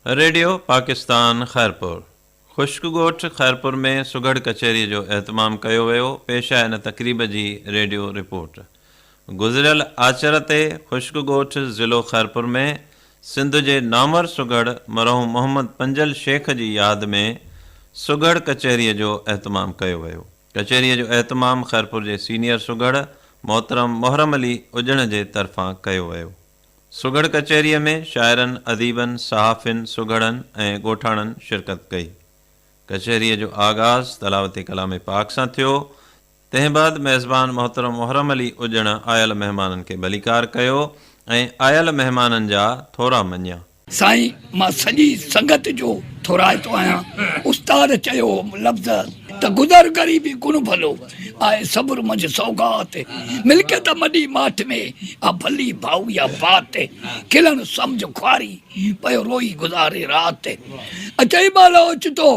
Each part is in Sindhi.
ريڊيو پاڪستان خيرپور، خشڪ ڳوٺ خيرپور ۾ سگهڙ ڪچهريء جو اهتمام ڪيو ويو، پيش آهي ان تقريب جي ريڊيو رپورٽ. گذريل آچر تي خشڪ ڳوٺ ضلعو خيرپور ۾ سنڌ جي نامور سگهڙ مرحوم محمد پنجل شيخ جي ياد ۾ سگهڙ ڪچهريء جو اهتمام ڪيو ويو. ڪچهريء جو اهتمام خيرپور جي سينيئر سگهڙ محترم محرم علي اڄڻ جي طرفان ڪيو ويو. سگهڙ ڪچهريء ۾ شاعرن، اديبن، صحافين، سگهڙن ۽ ڳوٺاڻن شرڪت ڪئي. ڪچهريء جو آغاز تلاوت ڪلام پاڪ سان ٿيو، تنهن بعد ميزبان محترم محرم علي اڄڻ آيل مهمانن کي ڀليڪار ڪيو ۽ آيل مهمانن جا ٿورا مڃيا. سائين مان سڄي سنگت جو ٿورائتو آهيان استاد چيو لفظ ته گذر غريبي گڻ ڀلو آهي صبر منجهه سوغات ملڪيت مڏي ماٺ ۾ آ ڀلي ڀائو يا بات کلڻ سمجهه خواري پيو روئي گذاري رات اچئي مهل اوچتو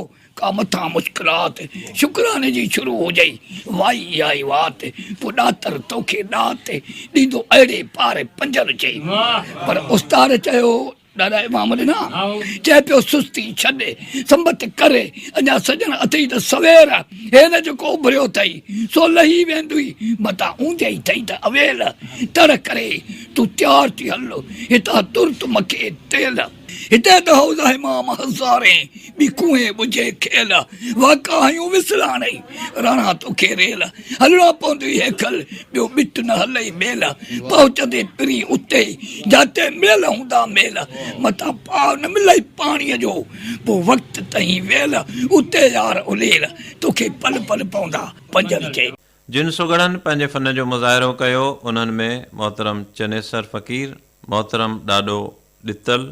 ڪا مٿان مشڪلات شڪراني جي شروع هجئي وائي اها ئي وات پوء ڏاتر توکي ڏات ڏيندو اهڙي پار پنجر چئي پر استاد چيو ڏاڏا امام ڏنا چئي پيو سستي ڇڏ سنبت ڪر اڃا سڄڻ اٿئي ته سوير هي نه جيڪو اڀريو اٿئي سو لهي ويندوئي متان اوندهي ٿئي ته اويل تڙ ڪري تون تيار ٿي هل هتان ترت مکي تيل هتي ته حوض حمام هزارين، ٻي ڪوهين ٻجهي کيل، واڪا هنيون وسلاڻئي، راڻا توکي ريل، هلڻو پوندوئي هيڪل، ٻيو ٻٽ نه هلئي ميل، پهچندي پرين اتي، جاتي مليل هوندا ميل، متان پاء نه ملئي پاڻيء جو، پوء وقت تهين ويل، اتي يار اليل، توکي پل پل پوندا پنجن چئي. جن سگهڙن پنهنجي فن جو مظاهرو ڪيو، انهن ۾ محترم چنيسر فقير، محترم ڏاڏو ڏتل،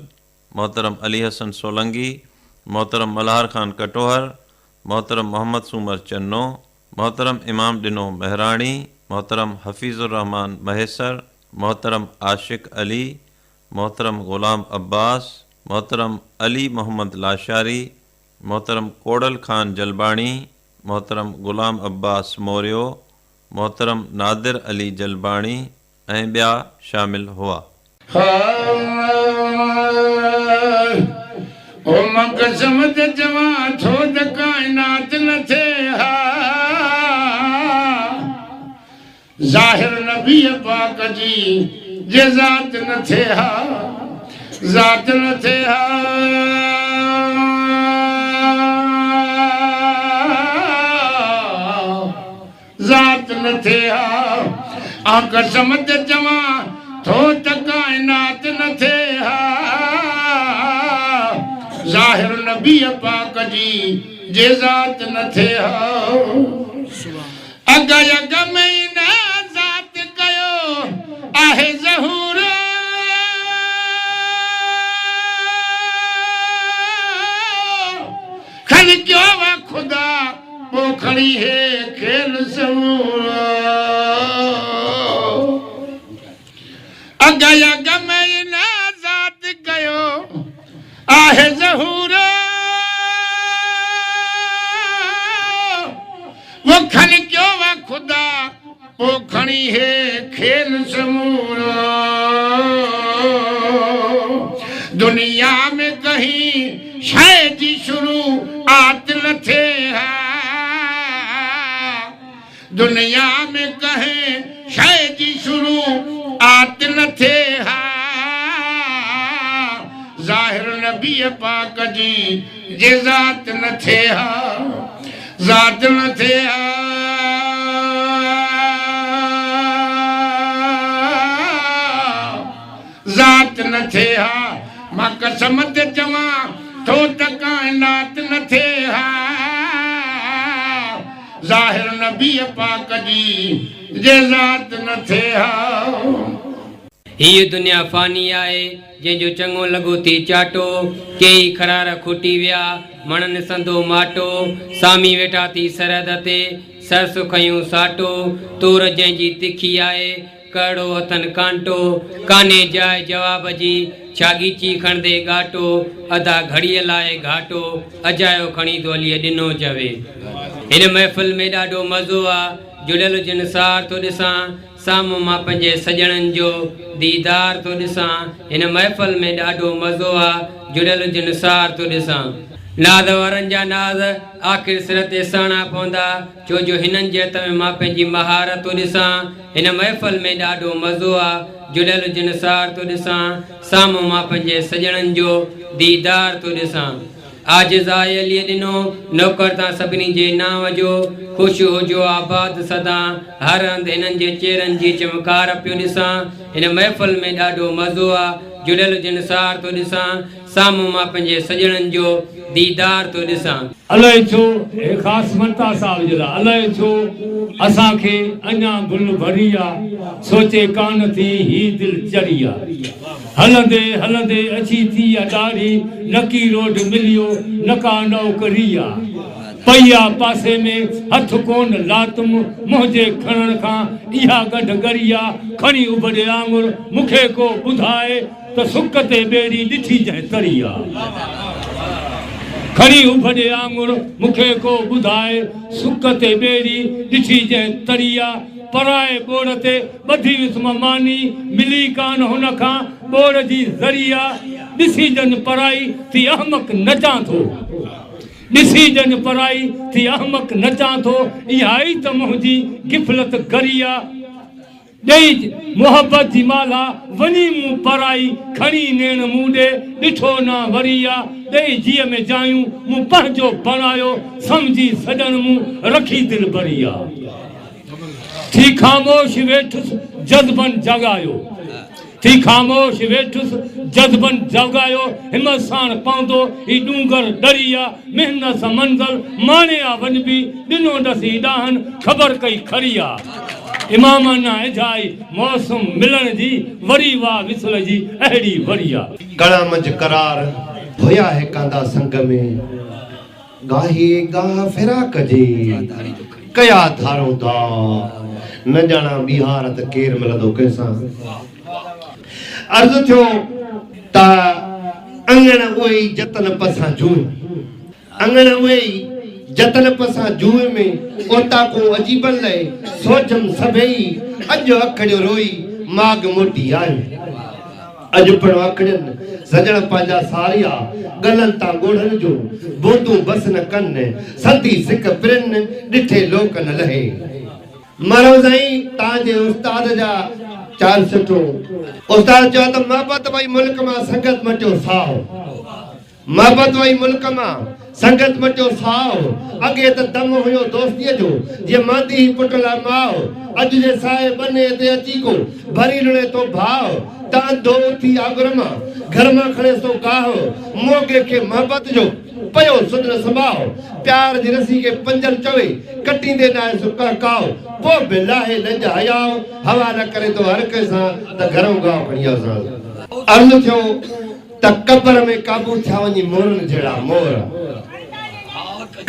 محترم علي حسن سولنگي، محترم ملهار خان ڪٽوهر، محترم محمد سومر چنو، محترم امام ڏنو مهراڻي، محترم حفيظ الرحمان مهيسر، محترم عاشق علي، محترم غلام عباس، محترم علي محمد لاشاري، محترم ڪوڙل خان جلباڻي، محترم غلام عباس موريو، محترم نادر علي جلباڻي ۽ ٻيا شامل هئا. او مان قسم ته چوان ٿو ته ڪائنات نه ٿئي ها ظاهر نبيء پاڪ جي جي ذات نه ٿئي ها ذات نه ٿئي ها ذات نه ٿئي ها آ قسم ته چوان ٿو ته ڪائنات نه ٿئي ها ظاهر نبيء پاڪ جي جي ذات نه ٿئي ها اڳ اڳ ۾ ئي نه ذات ڪيو آهي ظهور. خلقيو آ خدا پو کڻي هي کيل سمورو. اڳ اڳ ۾ ئي نه ذات ڪيو آهي ظهور. وہ خلقيو آ خدا پو کڻي هي کيل سمورو. دنيا ۾ ڪنهن شيء جي شروعات نه ٿئي ها. دنيا ۾ ڪنهن شيء جي شروعات نه ٿئي ها. ظاهر نبيء پاڪ جي جي ذات نه ٿئي ها. ذات نه ٿئي ها. ذات نه ٿئي ها. مان قسم تي چوان ٿو ته ڪائنات نه ٿئي ها. ظاهر نبيء پاڪ جي جي ذات نه ٿئي ها. هيء دنيا فاني آهي، جنهن جو چڱو لڳو ٿي چاٽو، ڪيئي خرار کوٽي ويا، مڻن سندو ماٽو، سامي ويٺا ٿي سرحد تي، سرس کنيون ساٽو، تور جنهن جي تکي آهي، ڪرڙو اٿن ڪانٽو، ڪانهي جاء جواب جي، ڇا ڳيچي کڻندي ڳاٽو، ادا گهڙيء لاء گهاٽو، اجايو کڻي ٿو عليء ڏنو چوي. هن محفل ۾ ڏاڍو مزو آ، جڙيل جن سار ٿو ڏسان. سامهون مان پنهنجي سڄڻن جو ديدار ٿو ڏسان. هن محفل ۾ ڏاڍو مزو آ، جڙيل جنسار ٿو ڏسان. ناز وارن جا ناز آخر سر تي سهڻا پوندا، ڇو جو هنن جي هٿ ۾ مان پنهنجي مهار ٿو ڏسان. هن محفل ۾ ڏاڍو مزو آ، جڙيل جنسار ٿو ڏسان. سامهون مان پنهنجي سڄڻن جو ديدار ٿو ڏسان. عاجز آهي عليء ڏنو، نوڪر تان سڀني جي نانء جو، خوش هجو آباد سدا، هر هنڌ هنن جي چهرن جي چمڪار پيو ڏسان، هن محفل ۾ ڏاڍو مزو آ، جڙيل جنسار ٿو ڏسان، سامهون مان پنهنجي سڄڻن جو ديدار ٿو ڏسان. الائي ڇو هي خاص منتا صاحب جي لاء الائي ڇو اسان کي اڃان گل ڀري آ سوچي ڪانه ٿي هي دل چري آ. هلندي هلندي اڇي ٿي آ ڏاڙهي، نڪي روڊ مليو نڪا نوڪري آ. پئي آ پاسي ۾ هٿ ڪون لاتم، منهنجي کڻڻ کان اها ڳنڍ ڳري آ. کڻي اڀ ڏي آڱر مون کي ڪو ٻڌائي ته سڪ تي ٻيڙي ڏٺي جنهن تري آ. کڻي اڀ ڏي آڱر مون کي ڪو ٻڌائي سڪ تي ٻيڙي ڏٺي جنهن تري آ. پرائي ٻوڙ تي ٻڌي ويس مان ماني، ملي ڪانه هن کان ٻوڙ جي ذري آ. ڏسي ڄڃ پرائي ٿي احمق نچان ٿو. ڏسي ڄڃ پرائي ٿي احمق نچان ٿو. اها ئي ته منهنجي غفلت گري آ. ڏئي محبت جي مالها وڃي مون پرائي، کڻي نيڻ مون ڏي ڏٺو نه وري آ. ڏئي جيء ۾ جايون مون پنهنجو بڻايو، سمجهي سڄڻ مون رکي دلبري آ. ٿي خاموش ويٺس جذبن جاڳايو. ٿي خاموش ويٺس جذبن جاڳايو. همت ساڻ پوندو هي ڏونگر ڏري آ. محنت سان منزل ماڻي آ وڃبي. ڏنو ڏس هي ڏاهن خبر ڪئي کري آ. امام انا اجهائي موسم ملڻ جي وري واء وصل جي اهڙي وري آ. ڪڻا منجهه قرار هيا هيڪاندا سنگ ۾. ڳاهي ڳاهه فراق جي، ڪيا ڌارون ڌار، نه ڄاڻان ٻيهار ته ڪير ملندو ڪنهن سان. عرض ٿيو ته اڱڻ اهي ئي جتن پسان جوء، اڱڻ اهي ئي جتن پسان جوء ۾، اوطاقون عجيبن لئه سوجهم سڀيئي، اڄ اکڙيون روئي ماڳ موٽي آيو. اڄ پڻ اکڙين سڄڻ پنهنجا ساريا، ڳلن تان ڳوڙهن جون بوندون بس نه ڪن، سندي سڪ پرين ڏٺي لوڪ نه لهي. مرحوم سائين تان جي استاد جا چار سٽون. استاد چيو ته محبت وئي ملڪ مان سنگت مٽيو ساهه. محبت وئي ملڪ مان، سنگت مٽيو ساهه، اڳي ته دم هيو دوستيء جو، جيئن ماندي هئي پٽ لاء ماء، اڄ جي ساهي ٻنيء تي اچي ڪو، ڀري لڻي ٿو ڀاء، ته انڌو اٿي آڳر مان، گهر مان کڻيس ٿو گاهه، موڳي کي محبت جو، پيو سڌ نه سنڀاء، پيار جي رسي کي پنجل چوي، ڪٽيندي ناهي سو ڪهڪاء، پوء به لاهي لڄ حياء، هوا نه ڪري ٿو هر ڪنهن سان، ته گهرئون گاهه کڻي آء ساڻس. عرض ٿيو. ته قبر ۾ قابو ٿيا وڃي مورن جهڙا مور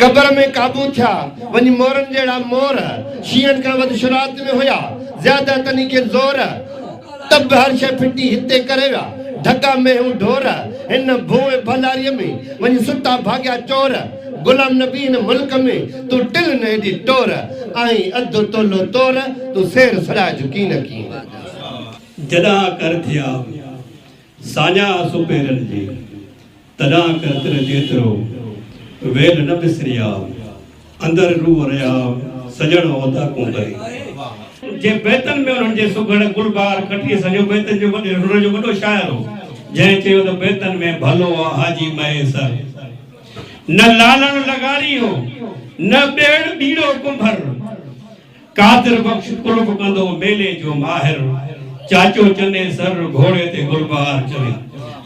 قبر ۾ قابو ٿيا وڃي مورن جهڙا مور شينهن کان وڌ شرارت ۾ هيا زياده تني کي زور ته به هر شيء ڦٽي هتي ڪري ويا ڍڳا مينهون ڍور هن ڀونء ڀلاريء ۾ وڃي ستا ڀاڳيا چور غلام نبي هن ملڪ ۾ تون ٽل نه هيڏي ٽور آهين اڌ تولو تور تون سير سڏائج ڪين ڪين. جڏان ڪر ٿيا. ساڃاهه سپيرن جي، تڏان ڪر تر جيترو، ويل نه وسريا، اندر روح رهيا، سڄڻ اوطاقون ڪري. جي بيتن ۾ انهن جي سگهڙ گلبهار کٽيء سڄو بيتن جو وڏي رڙ جو وڏو شاعر هو، جنهن چيو ته بيتن ۾ ڀلو آ حاجي مهيسر، نه لالڻ لغاري هو، نه ٻيڙ ٻيڙو ڪنڀر. قادر بخش قرب ڪندو ميلي جو ماهر چاچو چنيسر گهوڙي تي گلبهار چوي.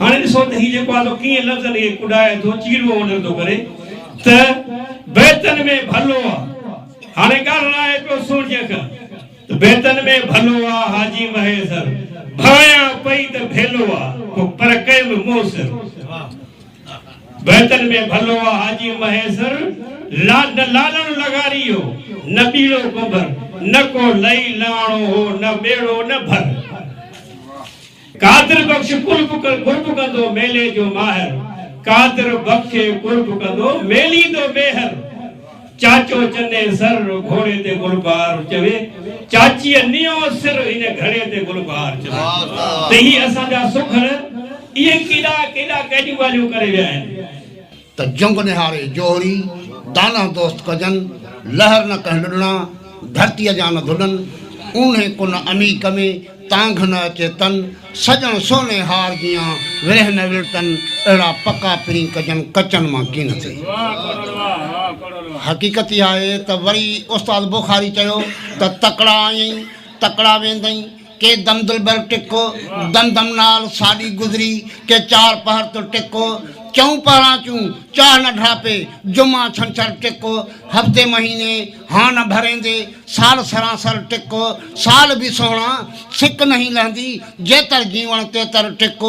هاڻي ڏسو ته هي جيڪو آهي سو ڪيئن لفظن کي ڪڏائي ٿو چيڙوو اڏر ٿو ڪري ته بيتن ۾ ڀلو آ. هاڻي ڳالهرائي پيو سهڻيء کان ته بيتن ۾ ڀلو آ حاجي مهيسر ڀانئيان پئي ته ڀيلو آ پر ڪيم موثر. بيتن ۾ ڀلو آ حاجي مهيسر، نه لالڻ لغاري هو، نه ٻيڙو ڪنڀر، نه ڪو لئي لاڻو هو، نه ٻيڙو نه ڀر. قادر بخش قرب قرب ڪندو ميلي جو ماهر، قادر بخش قرب ڪندو ميليندو ميهر. چاچو چني سر، گهوڙي تي گلبهار چوي، چاچيء نيو سر، هن گهڙي تي گلبهار چوي ته هي اسان جا سگهڙ اهي ڪيڏا ڪيڏا ڪيڏيون ڳالهيون ڪري ويا آهن. ته جنگ نهاري جوهري، دانهه دوست ڪجن، لهر نه ڪنهن لڏڻا، ڌرتيء جا نه ڌڏن، اونهي ڪن عميق ۾، تانگهه نه اچي تن، سڄڻ سوني هار جيان، ورهه نه ولٽن، اهڙا پڪا پرين ڪجن، ڪچن مان ڪين ٿئي. حقيقت اها آهي ته وري استاد بخاري چيو ته تڪڙا آئين، تڪڙا ويندئين، ڪي دم دلبر ٽڪ، دم دم نال ساڏي گذري، ڪي چار پهر تو ٽڪ، چئون پهران چون، چاهه نه ڍاپي، جمعا ڇنڇر ٽڪ، هفتي مهيني، هان نه ڀريندي، سال سراسر ٽڪ، سال به سهڻا، سڪ نهين لهندي، جيتر جيوڻ تيتر ٽڪ،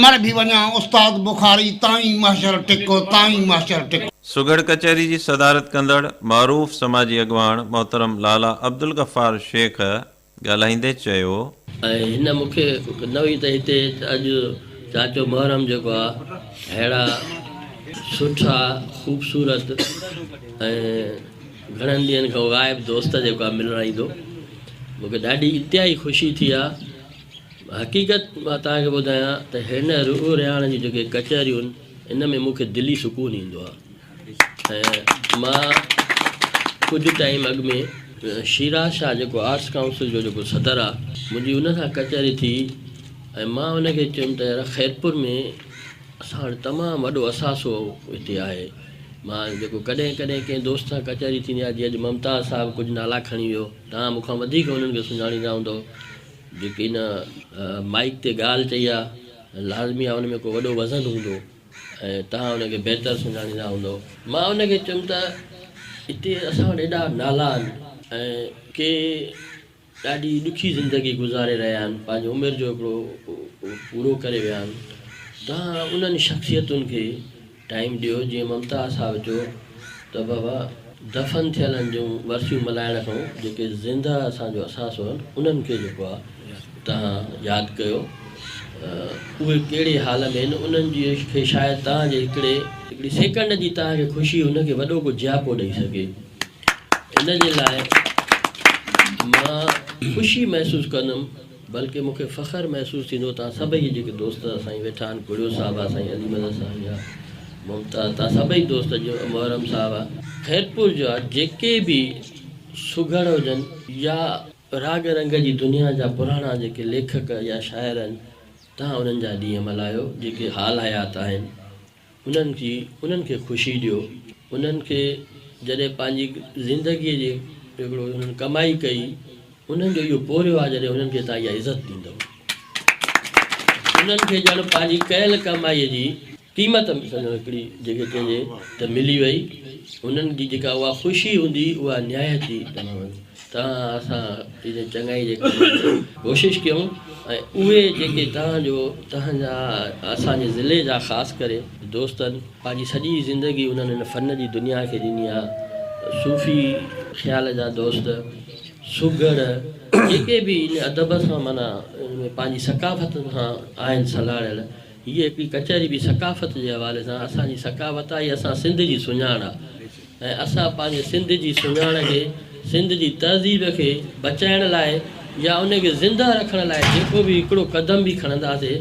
مر ڀي وڃان استاد بخاري، تائين محشر ٽڪ، تائين محشر ٽڪ. سگهڙ ڪچهري جي صدارت ڪندڙ معروف سماجي اڳواڻ محترم لالا عبدالغفار شيخ ڳالهائيندي چيو. ۽ هن مون کي نه هئي ته هتي اڄ چاچو محرم جيڪو آ ههڙا سٺا خوبصورت ۽ گهڻن ڏينهن کان غائب دوست جيڪو آ ملڻ ايندو مون کي ڏاڍي انتهائي خوشي ٿي آ حقيقت مان توهان کي ٻڌايان ته هن روح رهاڻ جون جيڪي ڪچهريون ان ۾ مون کي دلي سڪون ايندو آ. ۽ مان ڪجهه ٽائيم اڳ ۾ شيراز شاهه جيڪو آرٽس ڪائونسل جو جيڪو صدر آ منهنجي ان سان ڪچهري ٿي ۽ مان ان کي چيم ته يار خيرپور ۾ اسان وٽ تمام وڏو اثاثو هتي آهي مان جيڪو ڪڏهن ڪڏهن ڪنهن دوست سان ڪچهري ٿيندي آ جيئن اڄ ممتاز صاحب ڪجهه نالا کڻي ويو توهان مون کان وڌيڪ انهن کي سڃاڻيندا هوندؤ جيڪي هن مائيڪ تي ڳالهه چئي آ لازمي آ ان ۾ ڪو وڏو وزن هوندو. ۽ توهان ان کي بهتر سڃاڻيندا هوندؤ. مان ان کي چيم ته هتي اسان وٽ ايڏا نالا آهن ۽ ڪي ڏاڍي ڏکي زندگي گذاري رهيا آهن، پنهنجي عمر جو هڪڙو پورو ڪري ويا آهن، توهان انهن شخصيتن کي ٽائيم ڏيو، جيئن ممتاز صاحب چيو ته بابا دفن ٿيلن جون ورسيون ملهائڻ کان جيڪي زنده اسان جو اثاثو آهن انهن کي جيڪو آهي توهان ياد ڪيو اهي ڪهڙي حال ۾ آهن انهن جي کي شايد توهان جي هڪڙي هڪڙي سيڪنڊ جي توهان کي خوشي هن کي وڏو ڪو جياپو ڏئي سگهي ان جي لاء مان خوشي محسوس ڪندم بلڪه مون کي فخر محسوس ٿيندو توهان سڀئي جيڪي دوست سائين ويٺا آهن ڪڙيو صاحب آ سائين علي مدد سائين آ ممتاز توهان سڀئي دوست جو محرم صاحب آ خيرپور جا جيڪي به سگهڙ هجن يا راڳ رنگ جي دنيا جا پراڻا جيڪي ليکڪ يا شاعر آهن، توهان انهن جا ڏينهن ملهايو، جيڪي حال حيات آهن، انهن جي انهن کي خوشي ڏيو، انهن کي جڏهن پنهنجي زندگيء جي هڪڙو انهن ڪمائي ڪئي، انهن جو اهو پورهيو آهي جڏهن انهن کي توهان اها عزت ڏيندؤ، انهن کي ڄڻ پنهنجي ڪيل ڪمائيء جي. قيمت سمجهو هڪڙي جيڪي چئجي ته ملي وئي انهن جي جيڪا اها خوشي هوندي اها نهايت ئي تمام توهان اسان ان چڱائي جي ڪم ۾ ڪوشش ڪيون ۽ اهي جيڪي توهان جو توهان جا اسان جي ضلعي جا خاص ڪري دوستن پنهنجي سڄي زندگي انهن هن فن جي دنيا کي ڏني آهي صوفي خيال جا دوست سگهڙ جيڪي به ان ادب سان معنيٰ ان ۾ پنهنجي ثقافت سان آهن سلهاڙيل هيء هڪڙي ڪچهري به ثقافت جي حوالي سان اسان جي ثقافت آهي، هيء اسان سنڌ جي سڃاڻ آهي ۽ اسان پنهنجي سنڌ جي سڃاڻ کي، سنڌ جي تهذيب کي بچائڻ لاء يا ان کي زنده رکڻ لاء جيڪو به هڪڙو قدم به کڻنداسي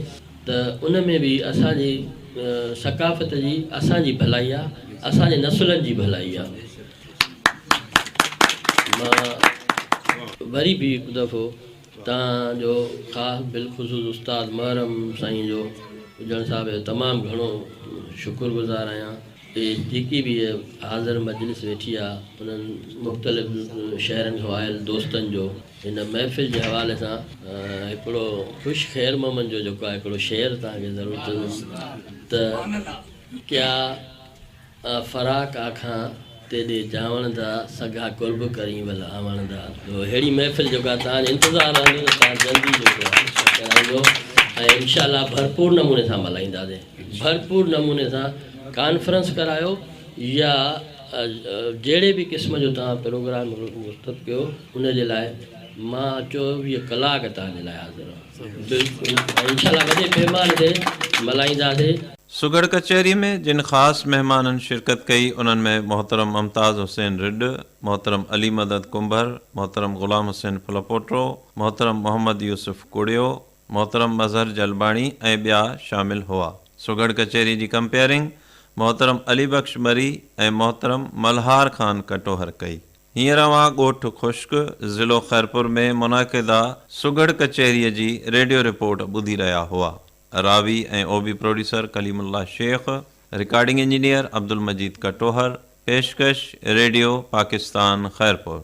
ته ان ۾ به اسان جي ثقافت جي اسان جي ڀلائي آهي، اسان جي نسلن جي ڀلائي آهي. مان وري به هڪ دفعو توهان جو خاص بالخصوص استاد محرم سائين جو هجڻ صاحب جو تمام گهڻو شڪر گذار آهيان ۽ جيڪي به حاضر مجلس ويٺي آ انهن مختلف شهرن کان آيل دوستن جو هن محفل جي حوالي سان هڪڙو خوش خير محمد جو جيڪو آ هڪڙو شعر توهان کي ضرور چوندس ته ڪيا فراق آکان تيڏي جاوڻ دا سگها قرب ڪرين ول آوڻ دا تو ههڙي محفل جيڪو آ توهان جو انتظار رهندو ته توهان جلدي جيڪو آ ڪرائيندو ۽ انشاء الله ڀرپور نموني سان ملهائينداسين ڀرپور نموني سان ڪانفرنس ڪرايو يا جهڙي به قسم جو توهان پروگرام مرتب ڪيو ان جي لاء مان 24 ڪلاڪ توهان جي لاء حاضر آهيان بلڪل ۽ انشاء الله وڏي پيماني تي ملهائينداسين. سگهڙ ڪچهري ۾ جن خاص مهمانن شرڪت ڪئي انهن ۾ محترم ممتاز حسين رڏ، محترم علي مدد ڪنڀر، محترم غلام حسين ڦلپوٽو، محترم محمد يوسف ڪڙيو، محترم مظهر جلباڻي ۽ ٻيا شامل هئا. سگهڙ ڪچهري جي ڪمپيئرنگ محترم علي بخش مري ۽ محترم ملهار خان ڪٽوهر ڪئي. هينئر اوهان ڳوٺ خشڪ، ضلعو خيرپور ۾ منعقده سگهڙ ڪچهريء جي ريڊيو رپورٽ ٻڌي رهيا هئا. راوي ۽ او بي producer Kaleem Ullah Shaikh, recording engineer Abdul Majeed Katohar, پيشڪش ريڊيو پاڪستان خيرپور.